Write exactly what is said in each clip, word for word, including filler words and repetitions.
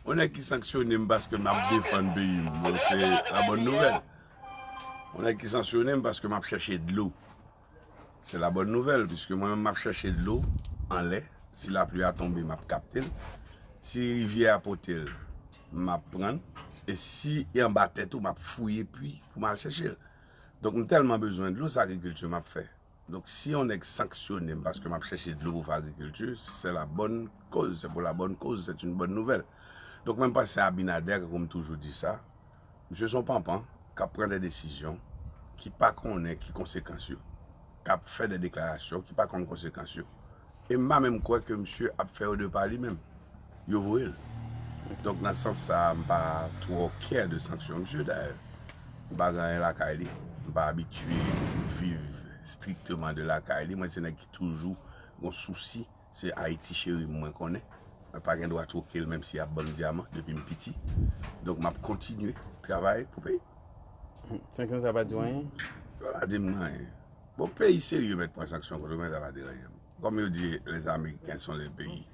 Yon nèg ki sanksyone m paske m ap defann peyi m, donk se la bòn nouvèl. Yon nèg ki sanksyone m paske m ap chèche dlo, se la bòn nouvèl, piske mwen menm m ap chèche dlo anlè. Si lapli a tonbe, m ap kapte l. Si rivyè a pote l, m ap pran l. E si e anba tè tou, m ap fouye pwi pou m al chèche l. Donk, m tèlman bezwen dlo, se agrikilti m ap fè. Donk, si yon nèg sanksyone m paske m ap chèche dlo pou fè agrikilti, c'est la bonne cause, c'est pour la bonne cause, c'est une bonne nouvelle. Donk, mwen, m panse Abinader, tankou m toujou di sa, misye se yon panpan k ap pran de desizyon ki pa konnen ki konsekans yo, k ap fè de deklarasyon ki pa konn konsekans yo. E m pa menm kwè ke misye ap fè yo de pa li menm. Yo voye l. Donk, nan sans sa a, m pa twò kè de sanksyon misye, dayè. M pa gen anyen lakay li. M pa abitye viv strikteman de lakay li. Mwen, se nèg ki toujou gon sousi. Se Ayiti cheri m mwen konnen. Mwen pa gen dwa twoke l, menm si y ap ban m dyaman, depi m piti. Donk, m ap kontinye travay pou peyi. Sanksyon sa pa di w anyen? Sa pa di m anyen. Bon, peyi serye mèt pran sanksyon kont mwen, sa pa deranje m. Kòm yo di, les Américains sont les pays,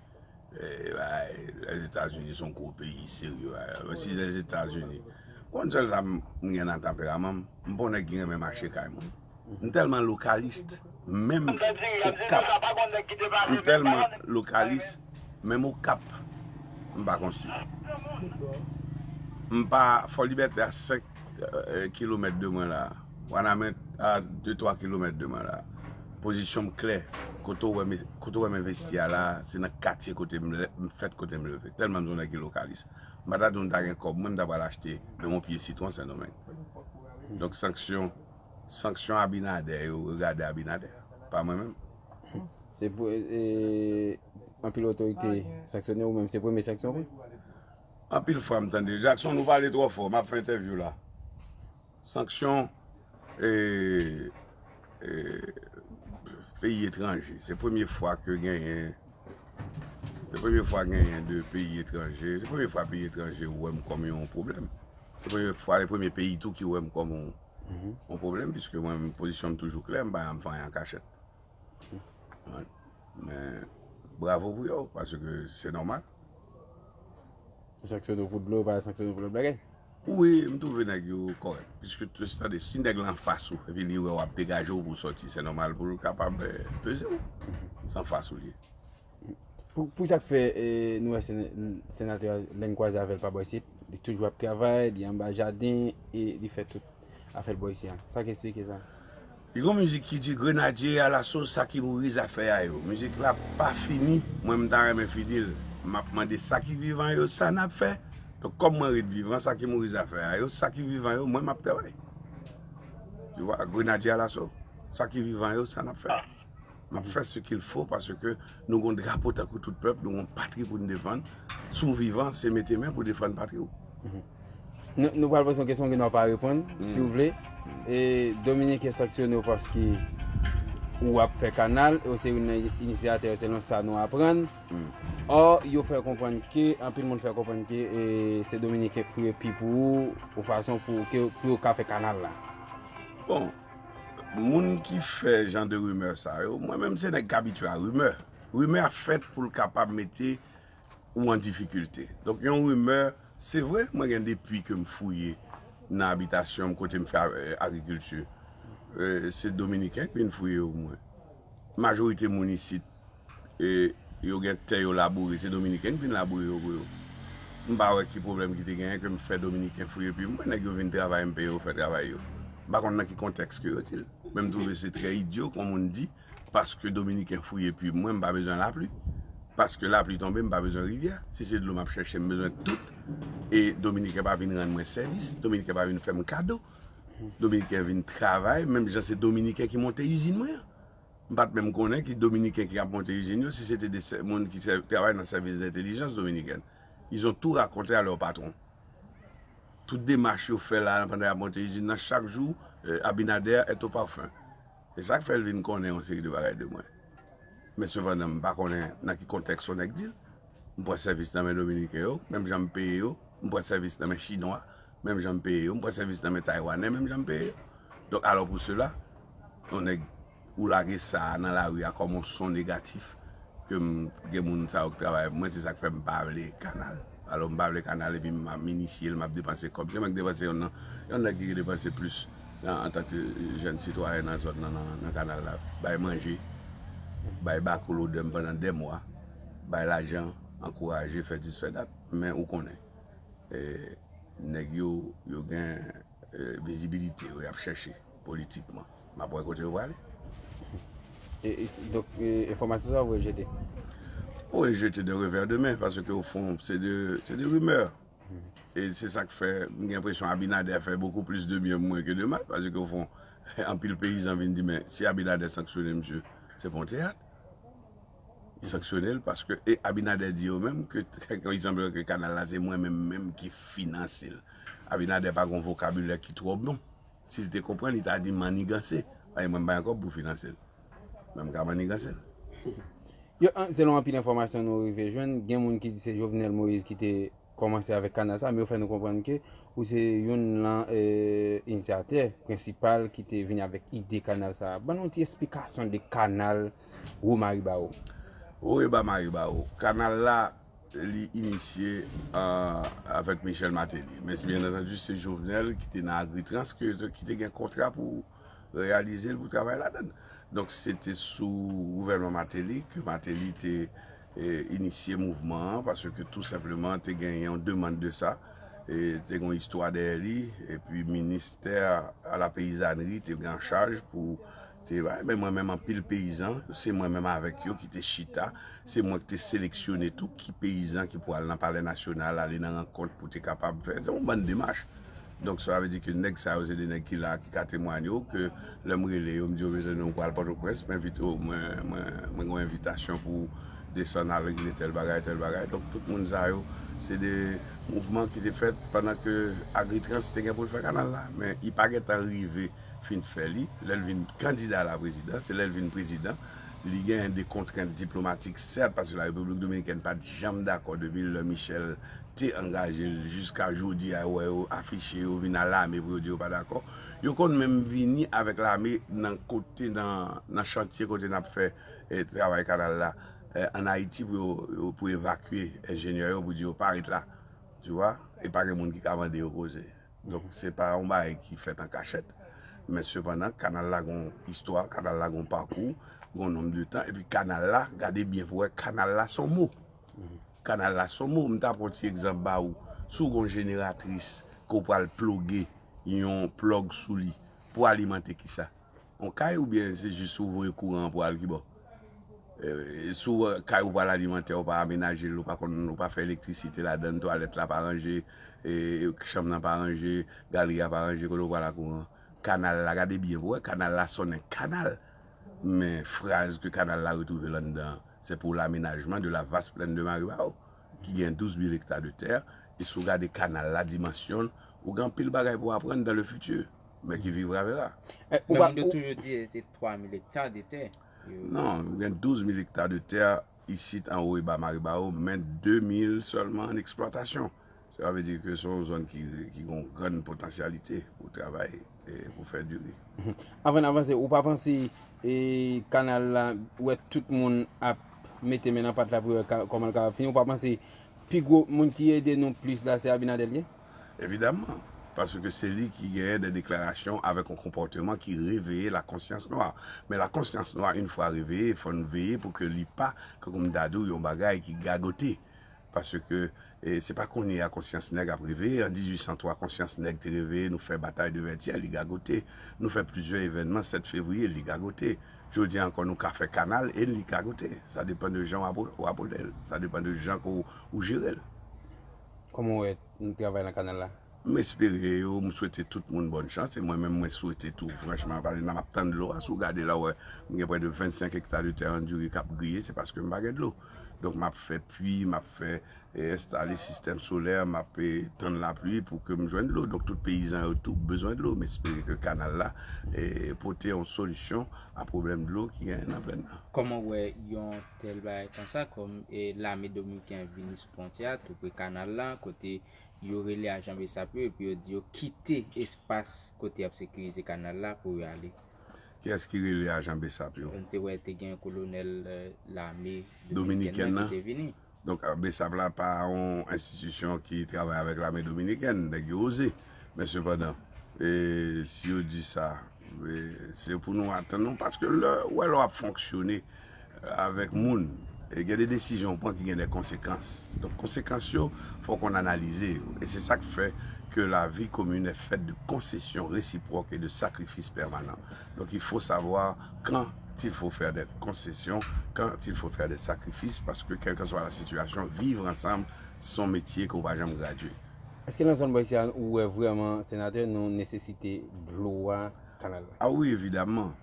eh, bay, les États-Unis se yon gwo peyi serye, bay. Si les États-Unis, bon, sèl sa m gen nan tanperaman m, m pa yon nèg ki renmen mache kay moun. M tèlman lokalis, menm Okap, m tèlman lokalis, menm Okap, m pa konstwi. M pa, Fò Libète a senk kilomèt de mwen la. Wanament a de twa kilomèt de mwen la. Pozisyon m klè. Kote w wè m, kote w wè m envesti a la, se nan katye kote m, m fèt, kote m leve. Tèlman m se yon nèg ki lokalis. M pa ta di w m ta gen kòb mwen, m ta pral achte yon pye sitwon Sendomeng. Donk, sanksyon, sanksyon Abinader yo, regade Abinader, pa mwen menm. Se pou e, anpil otorite sanksyone ou menm, se premye sanksyon pou? Anpil fwa m tande, Jackson, ou pale twò fò, m ap fè entèvyou la. Sanksyon e, e, peyi etranje. Se premye fwa ke genyen, se premye fwa genyen de peyi etranje. Se premye fwa peyi etranje wè m kòm yon pwoblèm. Se premye fwa, se premye peyi tou ki wè m kòm yon, yon pwoblèm, piske mwen, pozisyon m toujou klè, m pa janm fè anyen an kachèt. Men, bravo pou yo, paske se nòmal. Yo sanksyone w pou dlo, yo pa sanksyone w pou lòt bagay? Wi, m twouve nèg yo kòrèk. Piske, tande, si nèg la anfas ou, epi li wè w ap degaje w pou w sòti, se nòmal pou l kapab eh, peze w. Se anfas ou li ye. Pou, pou sa k fè eh, nou wè sen- senatè a, lè n kwaze avè l pa bò isit, li toujou ap travay, li anba jaden e li fè tout afè l bò isi a. Sa k eksplike sa? Li gon mizik ki di Grenadye alaso, sa ki mouri zafè a yo. Mizik la pa fini, mwen m ta renmen fini l. M ap mande sa ki vivan yo, sa n ap fè. Donk, kòm mwen ret vivan, sa ki mouri zafè a yo, sa ki vivan yo, mwen m ap travay. Tu vois, Grenadye alaso, sa ki vivan yo, sa n ap fè. M ap fè ce qu'il faut paske nou gon drapo tankou tout pèp, nou gon patri pou n defann. Si w vivan, se mete men pou defann patri w. Nou, nou pral poze yon kesyon ke nou pa reponn, si w vle. E Dominiken sanksyone w paske ou ap fè kanal, e w se youn nan inisyatè yo selon sa nou aprann. Ò, yo fè konprann ke, anpil moun fè konprann ke e, se Dominiken k fouye pi pou ou, yon fason pou, ke, pou yo ka fè kanal la. Bon, moun ki fè jan de rimè sa yo, mwen menm se nèg k abitye a rimè. Rimè a fèt pou l kapab mete ou an difikilte. Donk, yon rimè, se vre, mwen gen de pwi ke m fouye nan abitasyon m kote m fè eh, agrikilti. Eh, se Dominiken ki vin fouye yo pou mwen. Majorite moun isit, eh, yo gen tè yo laboure, se Dominiken ki vin laboure yo pou yo. M pa wè ki pwoblèm ki te genyen ke m fè Dominiken fouye pi m. Mwen, nèg yo vin travay, m peye yo fè travay yo. M pa konn nan ki kontèks ke yo di l. Men m twouve se trè idyo kon moun di, paske Dominiken fouye pi mwen, m pa bezwen lapli. Paske lapli tonbe, m pa bezwen rivyè. Si se dlo m ap chèche, m bezwen tout. E Dominiken pa vin rann mwen sèvis, Dominiken pa vin fè m kado. Dominiken vin travay, menm jan se Dominiken ki monte izin mwen an. M pa t menm konnen ki Dominiken ki ap monte izin yo, si se te de sè- moun ki sè- travay nan sèvis dentelijans dominikèn. Ils ont tout raconté à leur patron. Tout demach yo fè la pandan y ap monte izin nan, chak jou, eh, Abinader est au parfum. Se sa k fè l vin konnen yon seri de bagay de mwen. Men sepandan, m pa konnen nan ki kontèks yon nèg di l. M pran sèvis nan men Dominiken yo, menm jan m peye yo. M pran sèvis nan men Chinwa, menm jan m peye yo. M pran sèvis nan men Taywanè, menm jan m peye yo. Donk, alò pou sela, yon nèg ou lage sa a nan lari a kòm yon son negatif, ke m gen moun sa yo k travay pou mwen, se sa k fè m pa vle kanal. Alò, m pa vle kanal epi m ap inisye l, m ap depanse kòb. Se mwen ki depanse yonn nan. Yon nèg ki depanse plis nan, antanke jèn sitwayen nan zòn nan, nan, nan kanal la. Bay manje, bay bako lodè m pandan dè mwa, bay lajan, ankouraje, fè dis, fè dat. Men ou konnen, e, nèg yo, yo gen, e, vizibilite yo, y ap chèche politikman. M ap wè kote yo prale. E, e, donk, e, enfòmasyon sa a, ou rejete? Ou rejete de revè de men, paske o fon, se de, se de rimè. E se sa k fè, m gen enpresyon Abinader fè bokou plis de byen pou mwen ke de mal, paske o fon, anpil peyizan vin di, men si Abinader sanksyone misye, se pa yon teyat. Li sanksyone l paske, e Abinader di yo menm ke, ke li sanble ke kanal la se mwen menm menm ki finanse l. Abinader pa gen yon vokabilè ki twò bon. Si l te konprann, li ta di manniganse. Paske mwen m pa gen kòb pou finanse l. Men m ka manniganse l. Yo, an, selon anpil enfòmasyon nou rive jwenn, gen moun ki di se Jovenel Moïse ki te kòmanse avèk kanal sa, men yo fè nou konprann ke ou se youn nan, e, inisyatè prensipal ki te vini avèk ide kanal sa. Ban nou yon ti esplikasyon de kanal Wo Maribawo. Wo e ba Maribawo. Kanal la, li inisye, e, avèk Michel Martelly. Men byen antandi, se Jovenel ki te nan Agritrans ke, ki te gen kontra pou reyalize l, pou travay ladan l. Donk, se te sou gouvènman Martelly ke Martelly te, e, inisye mouvman an, paske tou senpleman te gen yon demann de sa, e te gen yon istwa dèyè li, epi ministè a la peyizanri te gen an chaj pou te bay, men mwen menm anpil peyizan, se mwen menm avèk yo ki te chita, se mwen ki te seleksyone tou ki peyizan ki pou al nan Palè Nasyonal, ale nan rankont pou te kapab fè, se yon bann demach. Donk, sa vle di ke nèg sa yo, se de nèg ki la, ki ka temwanye w, ke lè m rele yo, m di yo, mezanmi, ou pral Pòtoprens, m envite w, mwen, mwen, mwen gen yon envitasyon pou desann al regle tèl bagay, tèl bagay. Donk, tout moun sa yo, se de mouvman ki te fèt pandan ke Agritrans te gen pou l fè kanal la. Men, li pa gentan rive fin fè li. Lè l vin kandida a la prezidans, se lè l vin prezidan, li genyen de kontrent diplomatik, sèt, paske la Repiblik Dominikèn pa t janm dakò depi lè Michel te angaje l jiska jodi a, ou wè yo afiche, yo vin a lame pou yo di yo pa dakò. Yo konn menm vini avèk lame nan kote, nan, nan chantye kote n ap fè, e, travay kanal la, e, ann Ayiti pou yo, yo, pou evakye enjenyè yo, pou di yo pa ret la. Tu vois? E pa gen moun ki ka mande yo koze. Donk, se pa yon bagay ki fèt an kachèt. Men sepandan, kanal la gon istwa, kanal la gon pakou, gon nonb de tan, epi kanal la, gade byen pou wè, kanal la se yon mo. Kanal la se yon mo, m ta pran ti egzanp ba ou. Si w gon jeneratris, ke w pral ploge yon plòg sou li, pou alimante kisa? Yon kay oubyen se jis ou voye kouran an pou al kibò? E, si w, kay ou pral alimante, ou pa amenaje l, ou pa konn, ou pa fè elektrisite ladan l, twalèt la pa ranje, e, chanm nan pa ranje, galri a pa ranje, kote w pral ak kouran? Kanal la, gade byen pou wè, kanal la sonnen kanal. Men fraz ke kanal la retwouve l anndan an, se pour l'aménagement de la vaste plaine de Maribawo, ki gen douz mil ekta de tè, e si w gade kanal la, dimansyon l, ou gen anpil bagay pou aprann dans le futur, men qui vivra verra. E, ou Men pa, moun yo ou, toujou di se twa mil ekta de tè. Yo- Non, ou gen douz mil ekta de tè isit anwo e ba Maribawo, men de mil sèlman an eksplwatasyon. Sa vle di ke se yon zòn ki, ki gen yon grann potansyalite pou travay e pou fè diri. Anvan n avanse, ou pa panse, e, kanal la, ou wè tout moun ap mete men nan pat la pou wè ka- kòman l ka fini, ou pa panse pi gwo moun ki ede nou plis la se Abinader li ye? Evidamman, paske se li ki genyen de deklarasyon avèk yon konpòteman ki reveye la konsyans nwa. Men la konsyans nwa, yon fwa reveye, fò n veye pou ke li pa, kankou m ta di w, yon bagay ki gagote. Paske, e, se pa kounye a konsyans nèg ap reveye. An dizuit san twa, konsyans nèg te reveye, nou fè batay de Vètyè, li gagote. Nou fè plizyè evènman, sèt fevriye, li gagote. Jodi a ankò, nou ka fè kanal e li gagote. Sa depann de jan w ap, w ap wè l. Sa depann de jan ke w, ou jere l. Kòman w wè nou travay nan kanal la? M espere yo, m swete tout moun bòn chans, e mwen menm mwen swete tou, franchman, paske nan m ap tann dlo a, si w gade la, w wè, m gen prè de vennsenk ekta de tè an diri k ap griye, se paske m pa gen dlo. Donk, m ap fè pui, m ap fè, e, enstale sistèm solè, m ap, e, tann lapli pou ke m jwenn dlo. Donk, tout peyizan yo tou bezwen dlo. M espere ke kanal la, e, pote yon solisyon a pwoblèm dlo ki genyen nan plèn nan. Kòman w wè yon tèl bagay konsa, kòm, e, lame dominiken vini sou fwontyè a, tou pre kanal la, kote yo rele ajan BSAP yo, epi yo di yo kite espas kote y ap sekirize kanal la pou yo ale? Kiyès ki rele ajan BSAP yo? Nou te wè te gen kolonèl, e, lame Dominikèn dominikèn nan? Ki te vini. Donk, BSAP la pa yon enstitisyon ki travay avèk lame dominikèn, nèg yo oze. Men sepandan, e, si yo di sa, e, se pou nou atann nou, paske lè, ou wè lè w ap fonksyone avèk moun, e, gen de desizyon w pran ki gen de konsekans. Donk, konsekans yo, fòk w analize yo. E se sa k fè ke la vie commune est faite de concessions réciproques et de sacrifices permanents. Donc, il faut savoir quand il faut faire des concessions, quand il faut faire des sacrifices, parce que quelle que soit la situation, vivre ensemble, se yon metye ke w pa janm gradye. Èske nan zòn bò isi a, ou wè vrèman, senatè, nou nesesite dlo a, kanal la? Ah wi, evidaman.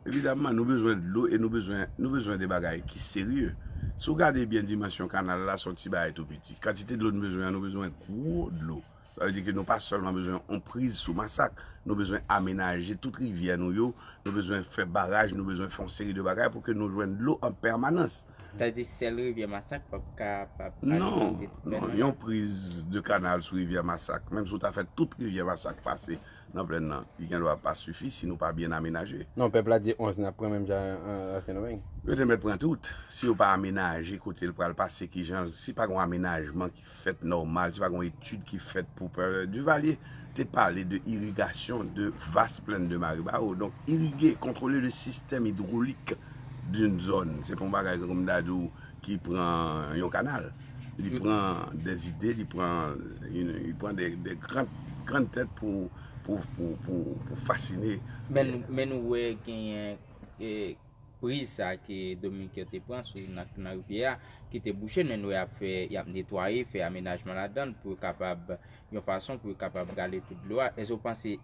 Evidaman, nou bezwen dlo e nou bezwen, nou bezwen de bagay ki serye. Si w gade byen dimansyon kanal la, se yon ti bagay tou piti. Kantite dlo nou bezwen an, nou bezwen gwo dlo. Sa vle di ke nou pa sèlman bezwen yon priz sou Masak, nou bezwen amenaje tout rivyè nou yo, nou bezwen fè baraj, nou bezwen fè yon seri de bagay pou ke nou jwenn dlo an pèmanans. Sa vle di sèl rivyè Masak p ap kapab alimente tout plèn nan? Non, non, yon priz de kanal sou rivyè Masak, menm si w ta fè tout rivyè Masak pase nan plèn nan, li gendwa pa sifi si nou pa byen amenaje. Non, pèp la di onz n ap pran menm jan an, an Sendomeng. Yo te mèt pran tout, si yo pa amenaje kote l pral pase, kijan, si pa gen yon amenajman ki fèt nòmal, si pa gen yon etid ki fèt pou pè-, Duvalier te pale de irigasyon de vas plèn de Maribawo. Donk, irige, kontrole le système hydraulique d'une zone. Se pa yon bagay, kòm m ta di w, ki pran yon kanal. Li pran de ide, li pran, li pran de, de gran, gran tèt pou, pou, pou, pou, pou fasine. Men, men nou wè genyen, e, priz sa ke Dominik yo te pran sou nan, nan rivyè a, ki te bouche, men nou wè y ap fè, y ap netwaye, fè amenajman ladan l pou yo kapab, yon fason pou yo kapab rale tout dlo a. Èske w panse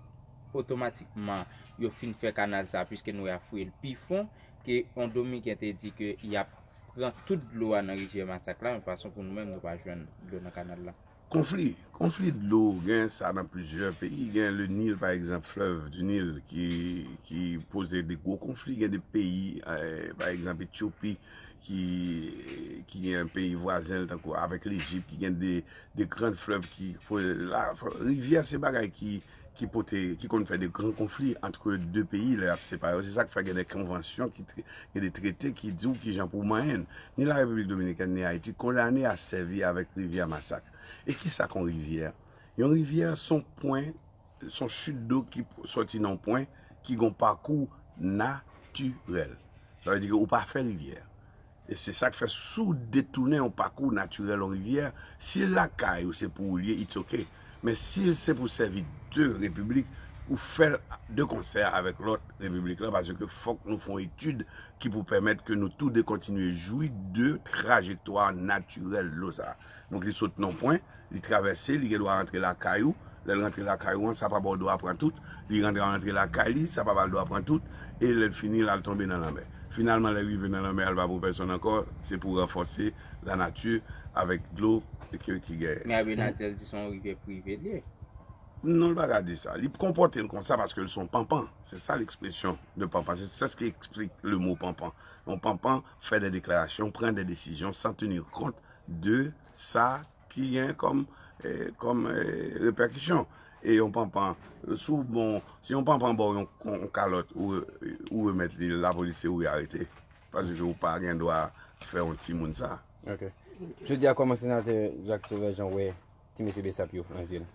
otomatikman yo fin fè kanal sa, piske nou wè y ap fouye l pi fon, ke yon Dominiken te di ke y ap pran tout dlo a nan rivyè Masak la, yon fason pou nou menm nou pa jwenn dlo nan kanal la? Konfli, konfli dlo, gen sa nan plizyè peyi. Gen le Nil, pa egzanp, fleuve du Nil, ki, ki poze de gwo konfli. Gen de peyi, eh, pa egzanp, Etyopi, ki, ki gen peyi vwazen l, tankou avèk Lejip, ki gen de, de gran flèv ki poze. La, rivyè se bagay ki, ki pote, ki konn fè de gran konfli ant de peyi lè y ap separe yo. Se sa k fè gen de konvansyon, ki tre-, gen de trete ki di w kijan pou w manyen l. Ni la Repiblik Dominikèn, ni Ayiti kondane a sèvi avèk rivyè Masak. E kisa k yon rivyè? Yon rivyè se yon pwen, se yon chit dlo ki sòti nan yon pwen ki gen yon pakou natirèl. Sa vle di ke ou pa fè rivyè. E se sa k fè si w detounen yon pakou natirèl yon rivyè, si l lakay ou se pou ou l ye, it's ok. Men si l se pou sèvi de repiblik, ou fè l de konsè avèk lòt repiblik lan, paske fòk nou fè yon etid ki pou pèmèt ke nou tou de kontinye jwi de trajektwa natirèl dlo sa a. Donk, li sot nan yon pwen, li travèse, li gen dwa rantre lakay ou. Lè l rantre lakay ou an, sa pa ba w dwa pran tout. Li rantre, rantre lakay li, sa pa ba l dwa pran tout. E lè l fini, l al tonbe nan lanmè. Finalman, lè l rive nan lanmè a, l pa pou pèsonn ankò, se pou ranfòse lanati avèk dlo ke, ki genyen. Men Abinader di se yon rivyè prive li ye. Non, l pa ka di sa. Li konpòte l konsa paske l se yon panpan. Se sa l'expression de panpan. C'est ce qui explique le mot panpan. Yon panpan fè de deklarasyon, pran de desizyon san tenir kont de sa ki gen kòm, eh, kòm, eh, repèkisyon. E yon panpan, si w bon, si yon panpan ba w yon, yon kalòt, ou, ou remèt li, lapolis se ou y arete. Paske ou pa gen dwa fè yon timoun sa. Ok. Jodi a, kòman senatè Jacques Sauveur Jean wè ti mesye BSAP yo nan zye l?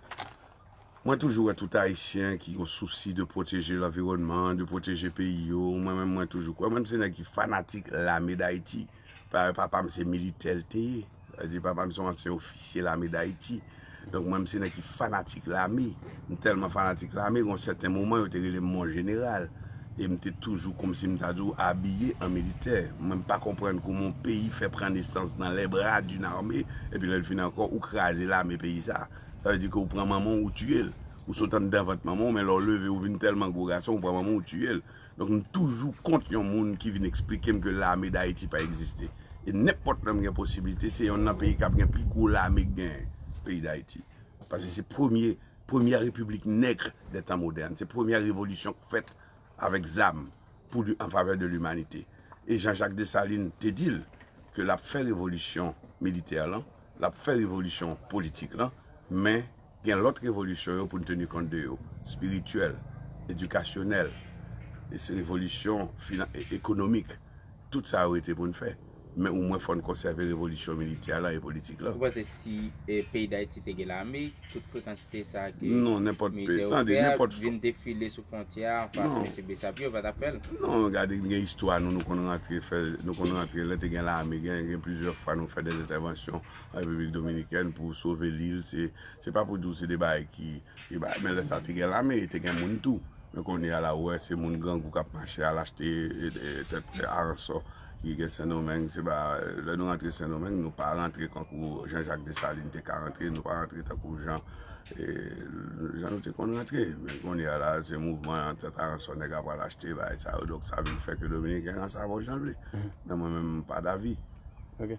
Mwen toujou wè tout Ayisyen ki gen sousi de pwoteje lanviwònman, de pwoteje peyi yo. Mwen menm, mwen toujou kwè. Mwen, se nèg ki fanatik Lame Dayiti. Pa-, papa m se militè l te ye. Sa vle di, papa m se yon ansyen ofisye Lame Dayiti. Donk, mwen, m se nèg ki fanatik lame. M tèlman fanatik lame, gen yon sèten moman, yo te rele m Mon Jeneral. E m te toujou kòmsi m ta di w abiye an militè. Mwen, m pa konprann kòman yon peyi fè pran nesans dans les bras d'une armée, epi lè l fini ankò, ou kraze lame peyi sa. Sa vle di ke ou pran manman w, ou tiye l. Ou sot anndan vant manman w, men lè w leve, ou vin tèlman gwo gason, ou pran manman w, ou tiye l. Donk, m toujou kont yon moun ki vin eksplike m ke Lame Dayiti pa egziste. E nenpòt lè m gen posiblite, se yonn nan peyi k ap gen pi gwo lame k genyen, peyi Dayiti. Paske se premye, premyè repiblik nèg dè tan modèn. Se premyè revolisyon k fèt avèk zam pou li, an favè de limanite. E Jean-Jacques Dessalines te di l ke l ap fè revolisyon militè lan, l ap fè revolisyon politik lan, men gen lòt revolisyon yo pou n teni kont de yo, espirityèl, edikasyonèl, e se revolisyon finan-, e-, ekonomik. Tout sa yo rete pou n fè. Men omwen fò n konsève revolisyon militè la e politik la. Ou panse si eh, peyi Dayiti te gen lame, tout frekantite sa ke Non, nenpòt militè peyi. yo Tande, fè a nenpòt vin defile sou fwontyè a anfas Non. mesye Bessap yo, yo pa t ap fè l. Non, gade, gen istwa nou, nou konn rantre fè, nou konn rantre lè te gen lame, gen, gen plizyè fwa nou fè de entèvansyon an Repiblik Dominikèn pou sove lil. Se, se pa pou di w se de bagay ki, ki bagay, men lè sa te gen lame, te gen moun tou. Men kounye a la, ou wè, se moun grangou k ap mache al achte eh, eh, tèt aransò ki gen Sendomeng. Se pa, lè nou rantre Sendomeng, nou pa rantre kankou Jean Jacques Dessalines te ka rantre, nou pa rantre tankou jan, eh, jan nou te konn rantre. Men kounye a la, se mouvman tèt aransò nèg ap al achte, bagay sa yo. Donk, sa vin fè ke Dominiken an sa bon jan l vle. Men mwen menm, m pa davi. Ok.